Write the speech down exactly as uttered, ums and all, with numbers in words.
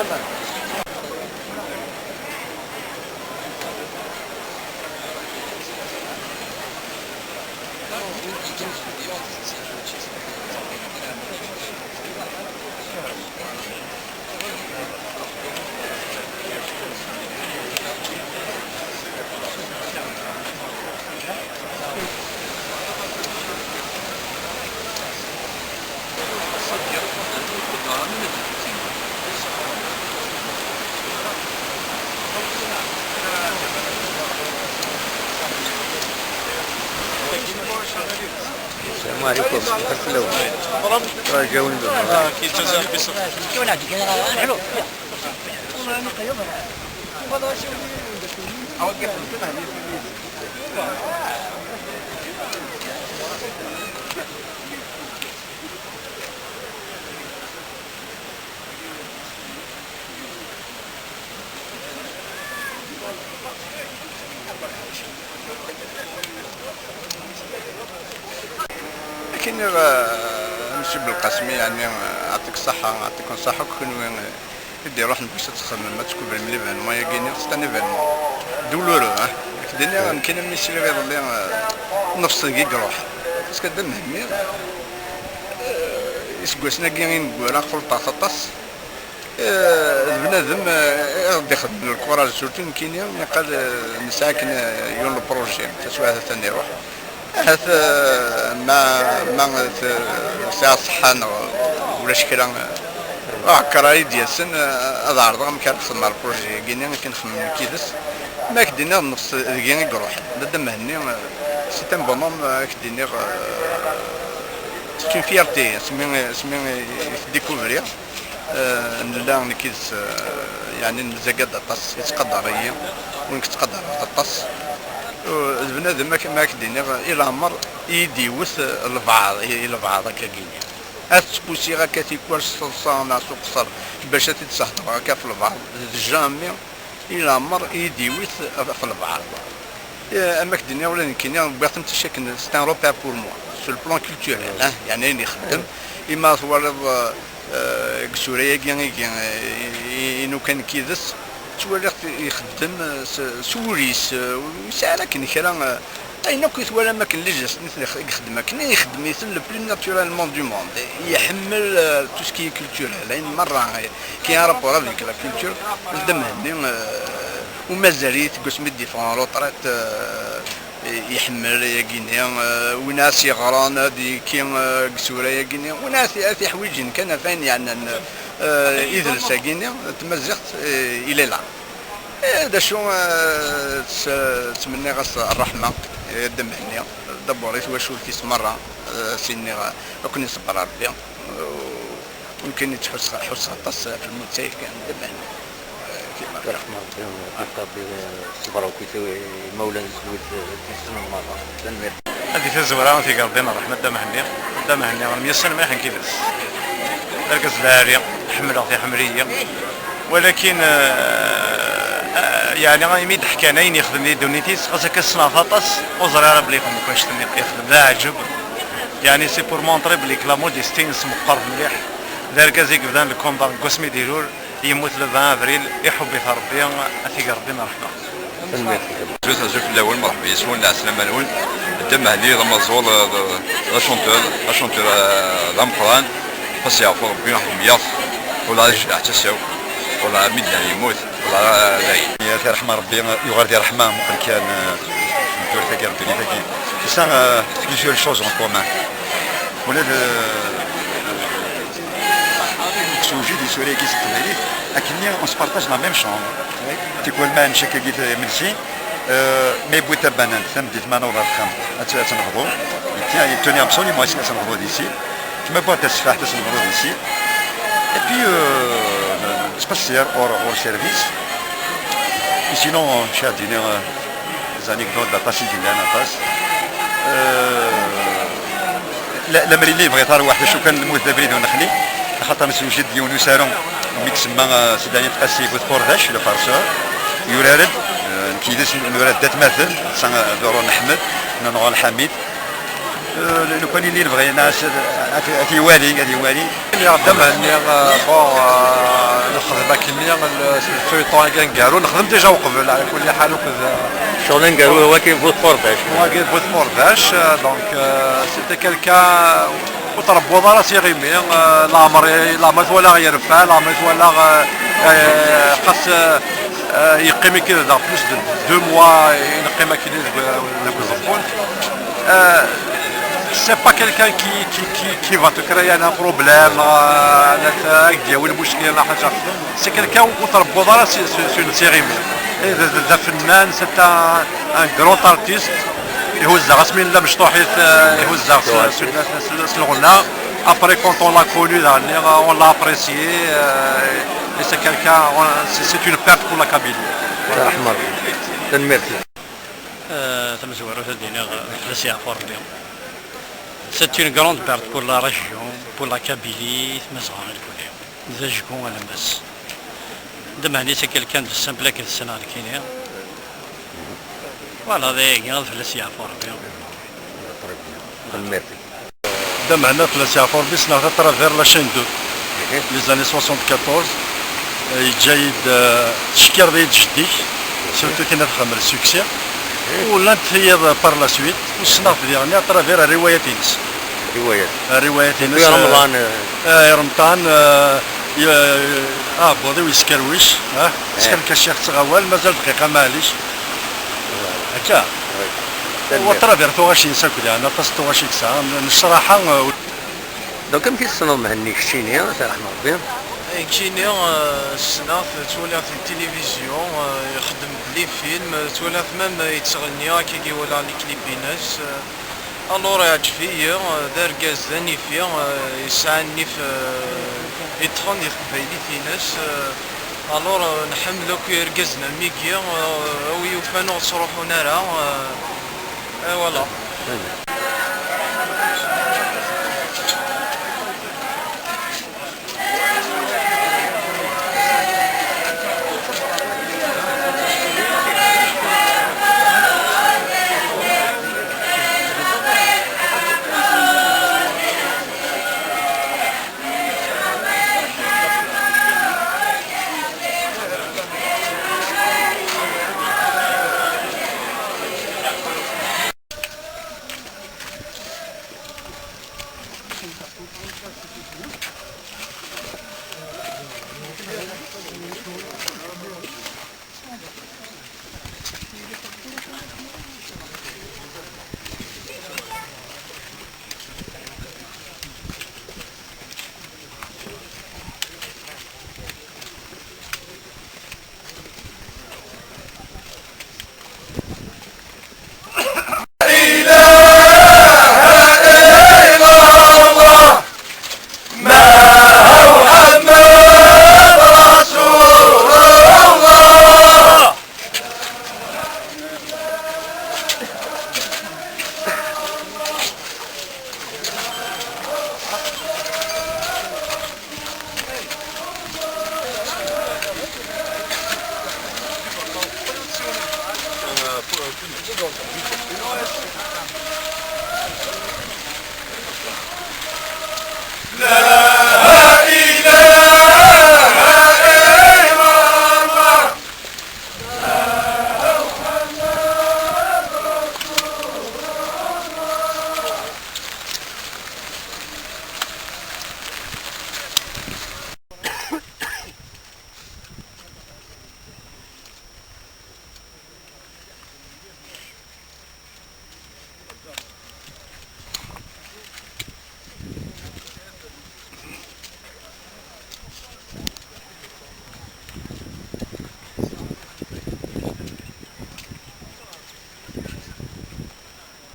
السلام عليكم. بارك الله. راه جاوني بالمرة. Akken i, euh, Monsieur Belqasmi, yeɛni, euh, yeɛṭik ṣṣeḥḥa, yeɛṭiken ṣṣeḥḥa akk kenwi, euh, i d-iruḥen bac ad txedmem, ad tkubrem l'événement-agi-nni, c'est un événement douloureux, hein. Nekk d-nniɣ, nekkini mi sliɣ iḍelli, euh, nnefṣ deg i iruḥ. Parce que Dda Mhenni, euh, iseggasen-agi ineggura xulṭeɣ-t aṭas. Eh, d bnadem, eh, i ɣ-d-ixedmen lkuṛaj, surtout nekkini, niqal, eh, nesɛa akken, eh, yiwen le projet, taswiɛt atan iruḥ. Ahat, eh, ma, ma t-, sɛiɣ ṣṣeḥḥa neɣ ulac kra, eh, uɛekkeṛ ara yi-d-yasen, eh, ad ɛerḍeɣ amek ara xedmeɣ le projet-agi-nni, akken xemmemeɣ yid-s. Ma ak-d-iniɣ nnefṣ deg-i i iruḥen. Dada Mhenni, eh, c'est un bonhomme, eh, ak-d-iniɣ, eh, c'est une fierté, asmi, asmi i t-découvriɣ. Eh, nella nekk yid-s, eh, yeɛni nemzagad aṭas, yettqadar-iyi, u nekk ttqadareɣ-t aṭas. U d bnadem, ak-, ma ak-d-iniɣ, i leɛmer i yi-d-iwet, eh, lbeɛḍ, i, i lbeɛḍ akkagi-nni. Ad tt-pusiɣ akka tikwal s teḍsa neɣ s uqeṣṣer, bac ad t-id-sehdeɣ akka ɣef lbeɛḍ, d jamais i leɛmer i yi-d-iwit ɣef lbeɛḍ. Eh, am ak-d-nniɣ ula d nekkini, wwiɣ-tent-id akken c'est un repère pour moi, sur le plan culturel, hein, yeɛni ayen ixeddem, ima twaliḍ, eh, eh, deg isura-agi i, i, i, i nukan nekk yid-s, ttwaliɣ-t ixeddem, eh, s, s wul-is, eh, ur yesɛi ara akken kra, eh, ayen akk i twalam akken les gestes i ixeddem akken, ixeddem-iten le plus naturellement du monde. Iḥemmel, eh, tout ce qui est culturel, ayen merra, eh, qui a un rapport avec la culture, d Dda Mhenni, eh, u mazal-it deg wasmi i d-yeffeɣ en retraite, eh, iḥemmel ayagi-nni, eh, win ara s-yeɣran ad yekki, eh, deg isura-agi-nni, win ara t-, ara t-iḥwiǧen kan ɣef ayen yeɛnan, eh, idles-agi-nni n tmaziɣt, eh, il est là. Eh, d acu, eh, tt-, ttmenniɣ-as ṛṛeḥma, eh, Dda Mhenni, d'abord i twacult-is merra, eh, s-iniɣ, eh, ad ken-iṣebber Ṛebbi. Eh, Mumkin i ttḥusseɣ, ḥusseɣ aṭas ɣef lmut-a kan, d aman. Eh, kima. Ṛeḥma Ṛebbi, yefka Ṛebbi ṣṣber akk i imawlan-is d wid, eh, t-yessnen merra. Tanemmirt. Anda i tazwara, ad t-ig Ṛebbi n ṛṛeḥma Dda Mhenni. Dda Mhenni, nemyassan mliḥ nekk yid-s. D argaz lɛali, ḥemmleɣ-t, iḥemmel-iyi. Walakin, eh, eh, yeɛni, imi d-ḥkan ayen yexdem di ddunit-is, ɣas akka ssneɣ-t aṭas, ur ẓriɣ ara belli yexdem akk annect-nni, yexdem d aɛǧeb. Yeɛni, c'est pour montrer belli la modestie-ines meqqret mliḥ. D argaz i yebdan le combat deg wasmi d-ilul, yemmut le vingt avril, iḥubb-it Ṛebbi, ad t-ig Ṛebbi n ṛṛeḥma. Tanemmirt. Azul, azul fell-awen, merḥba yes-wen, lɛeslama-nwen. Dda Mhenni d amaẓul, d, d achanteur, achanteur, eh, d ameqqran. Xas yeɛfu Ṛebbi, ḥemyeɣ-t, ula d jdaɛ tasa-w, ula mi d-nnan yemmut, ula d ayen. Tirḥma Ṛebbi, yuɣal di ṛeḥma, muqel kan, eh, n ddurt-agi, n ddunit-agi. C'est ça, euh, plusieurs choses en commun. Ula d, eh, Nekk s wejid isura-agi s teqbaylit, akkenni on se partage la même chambre. Tikwal ma nečča akkagi imensi, euh, ma yewwi tabanant tameddit ma naweḍ ar texxamt, ad tt-, ad tt-nebḍu. Il tient, il tenait absolument à ce qu'à s-nebḍu d'ici. Kma wwiɣ-d tasfaḥt ad s-nebḍu d'ici. Et puis, euh, nettqeṣṣir hors, hors service. Et sinon, euh, je suis à dîner, euh, Des anecdotes, aṭas i yellan, aṭas. Euh, la, lemmer yelli bɣiɣ tarwiḥt, acu kan lmut d abrid ur nexli, axaṭer neswejed-d yiwen usaru, mi isemma, euh, Sidani Tqasi bu tqurdac, le farceur, yurar-d, euh, nekk yid-s nurar-d atmaten, d Doro Neḥmed, Nonɣon Lḥamid, Euh, lukan yella yebɣa ad t-iwali, ad t-iwali. Nniɣ-d am Mhenni, euh, bon, euh, nexdem akkenni, le feuilleton-agi aneggaru, nexdem déjà uqbel, ɛla kulli ḥal, uqbel, euh, ccɣel aneggaru, wagi bu tqurdac. Wagi bu tqurdac, euh, donc, euh, c'était quelqu'un ur tṛebbuḍ ara s iɣimi, euh, leɛmer, leɛmer twalaɣ yerfa, leɛmer twalaɣ, euh, euh, xas, euh, euh, yeqqim akkin daɣ plus de deux mois, i neqqim akkin deg, deg uẓeffun. Euh, c'est pas quelqu'un qui, qui, qui, qui va te créer un problème, euh, ad ak-d-yawi lmuckil, la ḥaǧa. C'est quelqu'un ur tṛebbuḍ ara s, s, s une série. Et d, d, d afennan, c'est un, un grand artiste. Ihuzz-aɣ asmi nella mecṭuḥit, euh, ihuzz-aɣ s, s, s, s, s lɣenna. Après, quand on l'a connu, daɣen, euh, on l'a apprécié, euh, et c'est quelqu'un, on, c'est, c'est une perte pour la Kabylie. Voilà. Tanemmirt. Euh, tamezwarut ad d-iniɣ, euh, fell-as yeɛfu Rebbi. C'est une grande perte pour la région, pour la Kabylie, Tmazɣa, nekkni. D ajgu alemmas. D Mhenni, c'est quelqu'un de simple akken ssneɣ nekkini. Voilà, d ayagi, ad fell-as yeɛfu Rebbi. Très bien. Tanemmirt. Dda Mhenni, fell-as yeɛfu Rebbi, ssneɣ-t à travers la chaîne deux. Les années soixante-quatorze, euh, yeǧǧa-yi-d, euh, tcekkireḍ-iyi-d jeddi-k, surtout tin ad xedmen le succès. U llant tiyiḍ par la suite, u ssneɣ-t diɣen à travers rriwayat-ines. Rriwayat. Rriwayat-ines, euh, Remḍan, euh, euh, Remḍan, euh, y-, euh, aɛebbuḍ-iw yeskerwic, ah, yeskerka ccix ttɣawal, mazal dqiqa maɛlic. Akka. Wa travers tuɣac-ines akk diɣen, aṭas n tuɣac i yesɛa, n ccraḥa, euh, Donc, amek i tessneḍ Mhenni keččini, a Saɛid Ṛebbi? Nekkini, euh, ssneɣ-t, ttwaliɣ-t di tilivizyu, euh, ixeddem-d les films, euh, ttwaliɣ-t même, euh, yettɣenni, akkagi walaɣ les clips-ines, euh, alors iɛǧeb-iyi, euh, d argaz d anifi, euh, yesɛa nnif, euh, yeṭṭfen di teqbaylit-ines, euh, alors, euh, nḥemmel akk irgazen am wigi, euh, a wi yufan ur ttruḥun ara, euh, et voilà.